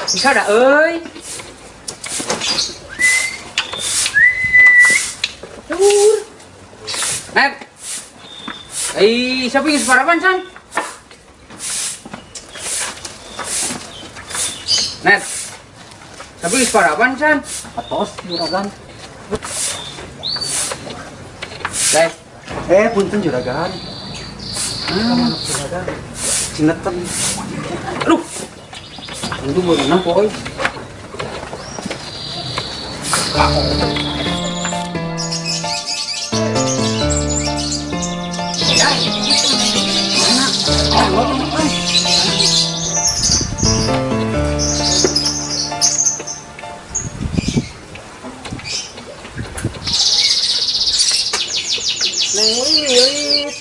Bisa dah euy. Tur. Net. Eh, siapa yang separapan, San? Net. Siapa yang separapan, San? Atos juragan. Deh. Eh, punten juragan. Juragan. Cineten. Aduh. Itu baru nampak, euy. Neng Lilis.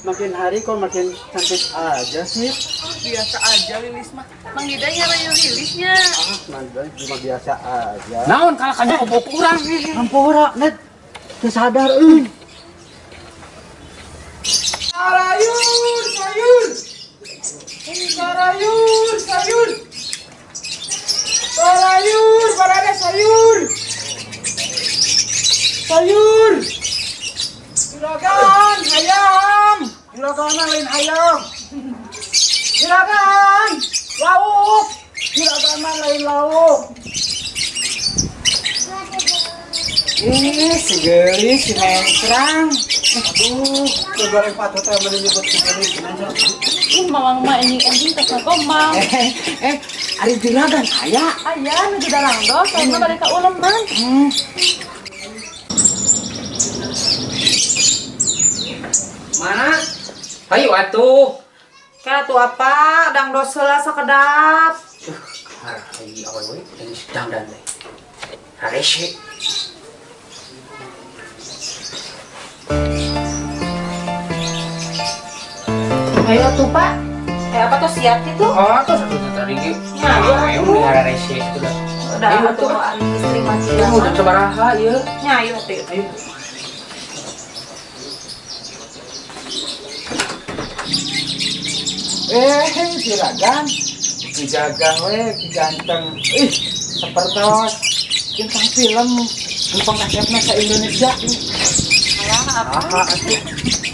Makin hari kok makin cantik aja sih. Oh, biasa aja Lilis mah. Mang Dida nyarain Lilisnya. Ah, mandan cuma biasa aja. Naon kalah kan obok urang. Hampura, Net. Teu sadar euy. Sayur, sayur. Sayur, sayur. Sayur, barada sayur. Sayur. Juragan, ayam. Juragan lain ayam. Juragan, lauk. Juragan lain lauk. Ih, si geulis, si mencrang. Aduh, teu goreng patut teh meuni nyebut si geulis mencrang. Ih, mamang mah enjing-enjing kesel komang. Eh, ari juragan aya. Aya nuju darangdos, soalnya balik ka uleman. Mana? Ayo atuh. Kira tuh apa? Dangdos heula sakedap. Ai awewe geus dangdan teh. Harese. Ayo tuh, Pak. Apa tuh siap gitu? Oh, tuh satu tadi ge. Ya, Awewe ayo. meni harese itu dah. Udah Ayo atuh tuh. ari istri mah Tunggu jam sabaraha ieu? Nya ayo tuh. Ayo. Eh, juragan. Dijaga we, ki ganteng. Ih, sepertos bintang film numpang kasepna sa Indonesia. Alah, apa? Ah, atuh.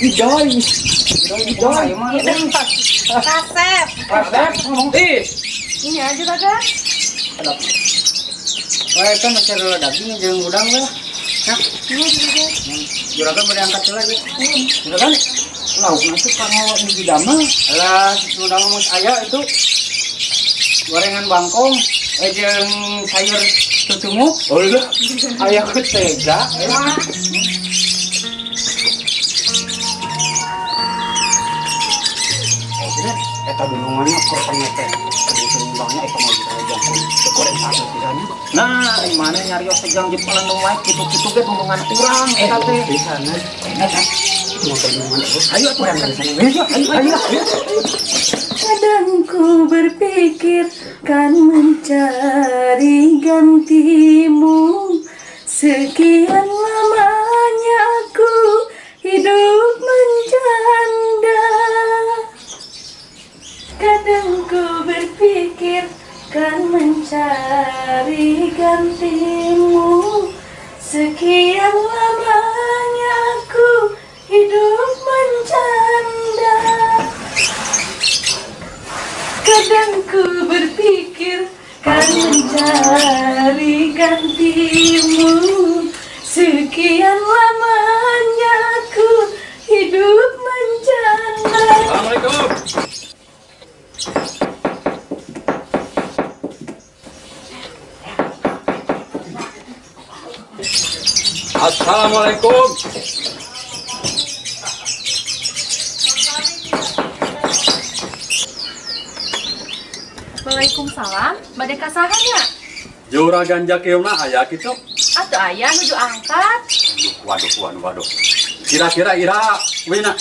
Idoy. Idoy. Ieu mah. Kasep. Kasep ngomong. Ih, Ini aja juragan. wah itu masih ada daging jeung udang we. Nah, Ini juragan. juragan bade angkat heula ge. Juragan, lauk nanti kanggo nu didamel. Alah, udang mah aya itu. Gorengan bangkong, jeung sayur tucumuk. Oh iya, aya ku tega. Eh, eta dunungannya kurang teh. Seimbangnya eta mah bisa jangkung. Goreng satu sisanya. Nah, di mana nyarios sejang jepalan nu wae kitu-kitu ge dunungan urang eta teh. Di sana. Enak kan? Mau dunungan Ayo atuh urang dari sana. Ayo, ayo, ayo. Kadang ku berpikir kan mencari gantimu. Sekian lamanya aku hidup menjanda. Kadang ku berpikir kan mencari gantimu. Sekian lamanya aku hidup menjanda. Kadang ku berpikir kan mencari gantimu. Sekian lamanya aku hidup menjanda. Assalamualaikum. Assalamualaikum. Waalaikumsalam. Bade ka saha nya? Juragan Jakeuna aya kitu. Atuh aya nuju angkat. Waduh, waduh, waduh. Kira-kira ira wina.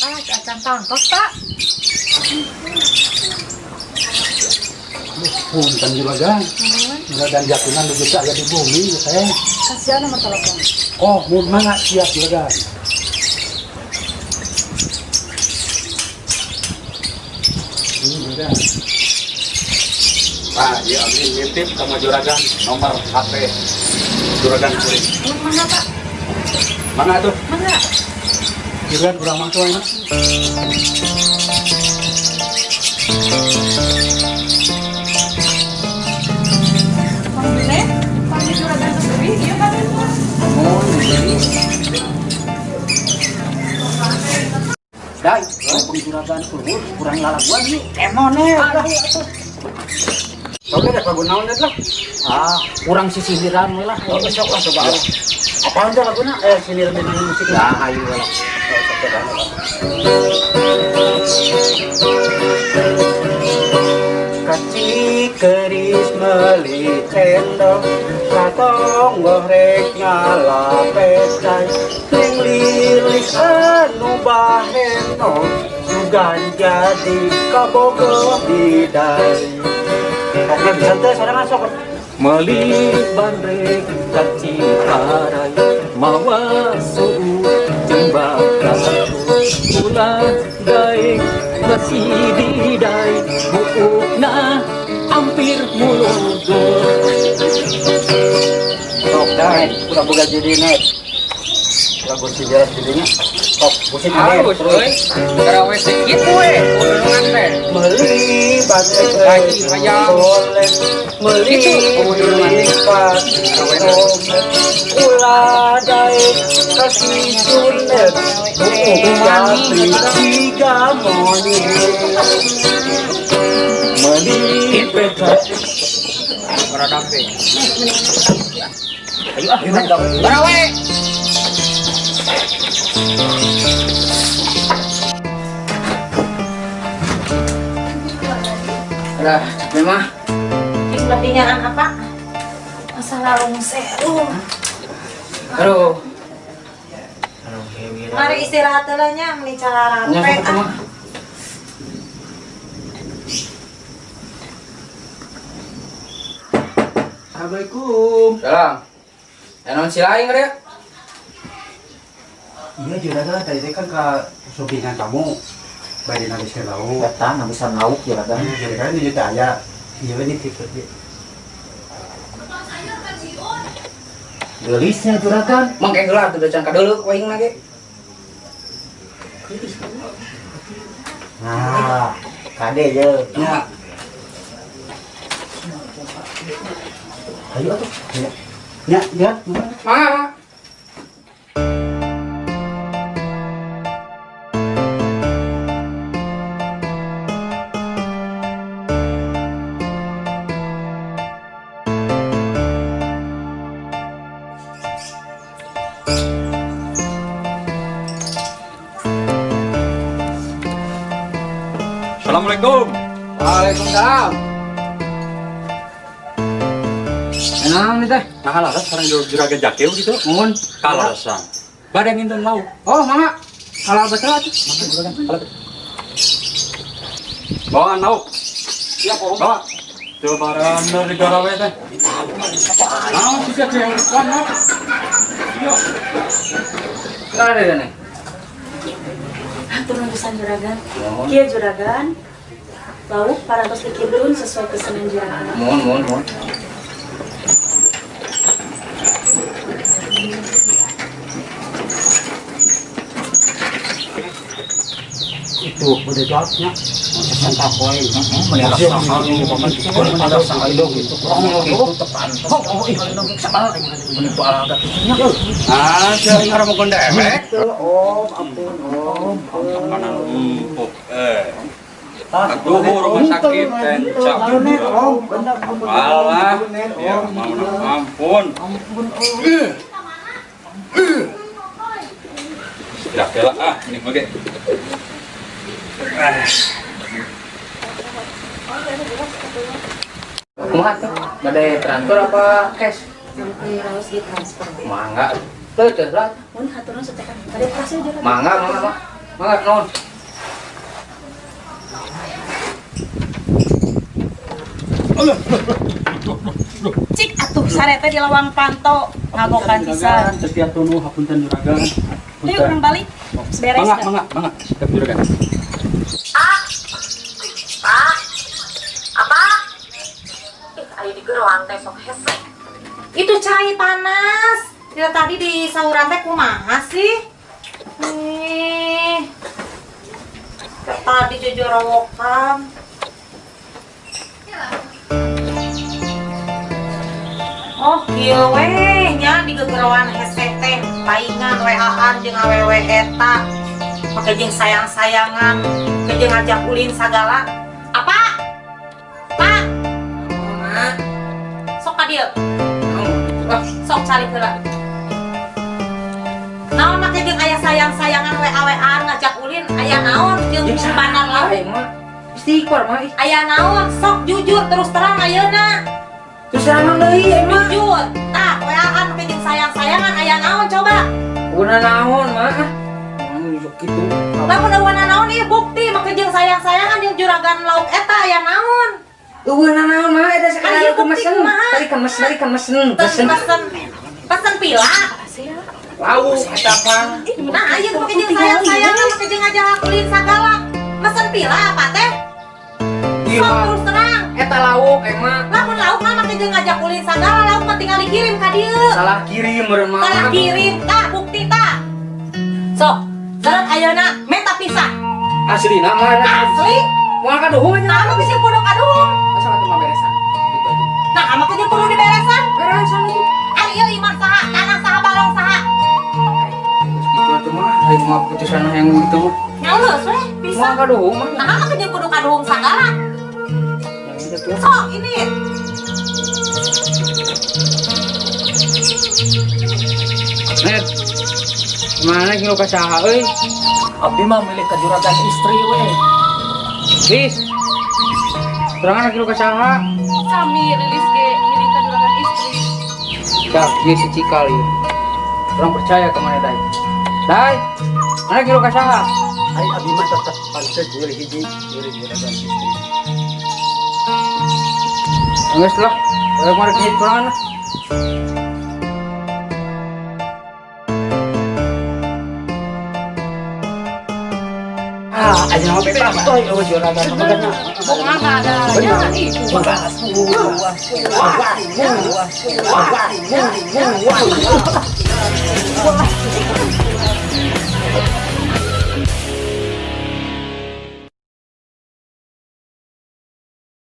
Ah, acan tangtos, Pak. Punten juragan. Juragan Jakuna nuju teh aya di bumi ieu teh. Kasihan nomor telepon. Oh, mun mangga siap juragan. Ini juragan. Nah, ieu abdi nitip sama juragan nomor HP juragan kuring. Mangga, Pak. Mana tuh? Mangga. Juragan urang mah tuh enak. Mang Junet, panggil juragan sendiri, iya kan itu? Dai, ngomong juragan luhur kurang lalaguan yuk. Emone. Oke deh, lagu naon deh lah. Ah, kurang sisiliran we lah. Oh, sok lah coba. Apaan tuh laguna? Sini lebih musik. Nah, ayo lah. Kaci keris meli cendol katong gorek ngala pecai ning lilis anu baheno sugan jadi kabogoh bidai. Oke, bisa teh sorangan sok. Meli bandrek kaci parai mawa suhu jeung bakal ulah daek masih didai buukna hampir mulundur. Sok dah, udah boga jadi net. Lagu si jelas jadinya. Sok, musik Halus euy. Karawe teh kitu we, ulungan teh. Meli bandrek Lagi hayang. boleh meli Itu, ulungan teh. lipat ulah daek kasih sunet jadi tiga monyet meli pecah. Berada teh. Ayo ah, ayo gawe. Karawe. Lah, capek mah. Sepertinya apa? Masalah rungse. Aduh. Mari istirahat lah nya, meni cara Nya rape. sok mah. Assalamualaikum. Salam. Ya naon si lain rek? Iya juragan, tadi teh kan ke shoppingan kamu bari nabiskeun lauk. Eta ngabisan lauk juragan. Iya, juragan ini teh aya. Iya ini tipe dia. Geulisnya juragan. Mangke heula tuh can kadeuleuh waing ge. Nah, kade ye. Nya. Ayo atuh. Ya, ya, Mangga, Pak. Assalamualaikum. Waalaikumsalam. Enak nih teh. Nah, laras sekarang juragan jakeu gitu. Mohon. Kalarasan. Bade ngintun lauk. Oh, mangga. Halal betul atuh. Mangga juragan. Halal. Bawaan lauk. Siap, Om. Bawa. Coba barang di garawe teh. Naon sih teh yang depan, no? Iya. Enggak ada nih. Turun pisan juragan. Kieu juragan. Lauk parantos dikidun sesuai pesanan juragan. Mohon, mohon, mohon. Itu udah jawabnya. Santap wae. Meni rasa ada sakali gitu. Gitu tepan. Oh, ih, sabal meni balaga kitu nya. Ah, sia ngaramokeun dewek. Om, ampun, om. Makanan empuk. Aduh, rumah sakit tencap. Om, bener, om. Alah, ya ampun. Ampun, om. Tidak kelak ah, ini oke. Kumaha tuh? Bade transfer apa cash? Sampai harus ditransfer. Mangga. Teu teu lah. Mun haturna satekan. Bade kasih juragan. Mangga, mangga, mangga. Mangga naon? Cik atuh sarete di lawang panto ngagokan pisan. Setiap tunu hapunten juragan. Ayo urang balik. Beres. Mangga, mangga, mangga. Siap juragan. Pak, apa? Gegeroan teh sok hese. Itu cai panas. Tidak tadi di sauran teh kumaha sih? Nih. Tadi jojorowokan. Oh, kieu we nya di gegeroan hese teh paingan WA-an jeung awewe eta. Pake jeung sayang-sayangan, ke jeung ngajak ulin sagala. Apa? Pak. Sok ka dieu. Sok cari heula. Naon make jeung aya sayang-sayangan WA-WA ngajak ulin, aya naon jeung bandar lauk? Aing mah istighfar mah ih. Aya naon? Sok jujur terus terang ayeuna. Terus terang deui aing mah. Jujur. Tah, WA-an make jeung sayang-sayangan aya naon coba? Guna naon mah? Sok kitu. Lamun eueuh naon ieu bukti make jeung sayang-sayangan jeung juragan lauk eta aya naon? Eueuh naon mah eta Kan sekali ieu aku bukti mesen. kumaha? Tadi kan mesen, tadi kan mesen, mesen. Pesen pesen pila. Lauk eta pang. Nah, ieu make jeung sayang-sayangan make jeung ngajak ulin sagala. Mesen pila apa teh? Iya. Sok terus terang. Eta lauk aing mah. Lamun lauk mah make jeung ngajak ulin sagala, lauk mah tinggal dikirim ka dieu. Salah kirim meureun mah. Salah kirim, tah bukti tah. Sok, seret ayeuna menta pisah. Aslina mah eta. Asli, Moal kaduhung aja. nah mah bisa kudu kaduhung. Masa atuh mah beresan. Gitu aja. Nah, make jeung kudu diberesan. Beresan itu. Ari ieu imah saha, tanah saha, balong saha. Terus gitu atuh mah, aing mah keputusan yang gitu mah. Nyalus we, bisa. Moal kaduhung mah. Nah, make jeung kudu kaduhung sagala. Yang itu tuh. Sok ini. Net. Mana kilo ka saha euy? Abdi mah milih ka juragan istri we. Lis. Kurangan kilo ka saha? Sami rilis ge milih ka juragan istri. Cak, ieu si Cikal ieu. Urang percaya ke mana Dai. Dai. Mana kilo ka saha? Ai abdi mah tetep pancet milih hiji, milih juragan istri. Geus lah. Urang mah rek kurangan lah. Ah, aja mah bebas tuh, eueuh juragan mah kan. Bunga nggak ada. Ya, itu. Wah, wah, wah, wah, wah, wah.